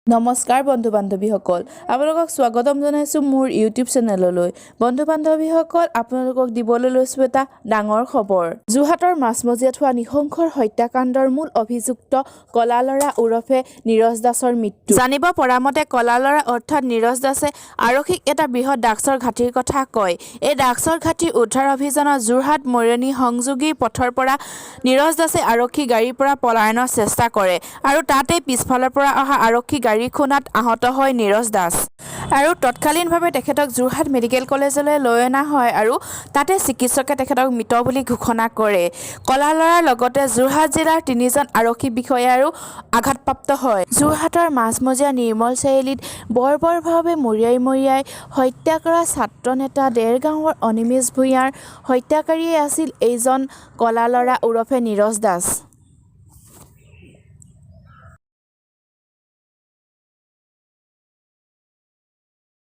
নমস্কাৰ বন্ধু বান্ধৱীসকল, আপোনালোকক স্বাগতম জনাইছোঁ মোৰ ইউটিউব চেনেললৈ। বন্ধু বান্ধৱীসকল, আপোনালোকক দিবলৈ লৈছোঁ এটা ডাঙৰ খবৰ। যোৰহাটৰ মাজমজিয়াত হোৱা নৃশংস হত্যাকাণ্ডৰ মূল অভিযুক্ত কলা ল'ৰা ওৰফে নীৰজ দাসৰ মৃত্যু। জানিব পৰা মতে, কলা ল'ৰা অৰ্থাৎ নীৰজ দাসে আৰক্ষীক এটা বৃহৎ ড্ৰাগছৰ ঘাটিৰ কথা কয়। এই ড্ৰাগছৰ ঘাটিৰ উদ্ধাৰ অভিযানত যোৰহাট মৰিয়নি সংযোগী পথৰ পৰা নীৰজ দাসে আৰক্ষী গাড়ীৰ পৰা পলায়নৰ চেষ্টা কৰে আৰু তাতেই পিছফালৰ পৰা অহা আৰক্ষী গাড়ীৰ খুন্দাত আহত হয় নীৰজ দাস আৰু তৎকালীনভাৱে তেখেতক যোৰহাট মেডিকেল কলেজলৈ লৈ অনা হয় আৰু তাতে চিকিৎসকে তেখেতক মৃত বুলি ঘোষণা কৰে। কলা ল'ৰাৰ লগতে যোৰহাট জিলাৰ তিনিজন আৰক্ষী বিষয়াৰো আঘাতপ্ৰাপ্ত হয়। যোৰহাটৰ মাজমজিয়া নিৰ্মল চাৰিআলিত বৰ্বৰভাৱে মৰিয়াই মৰিয়াই হত্যা কৰা ছাত্ৰ নেতা দেৰগাঁৱৰ অনিমেষ ভূঞাৰ হত্যাকাৰীয়ে আছিল এইজন কলা ল'ৰা ওৰফে নীৰজ দাস।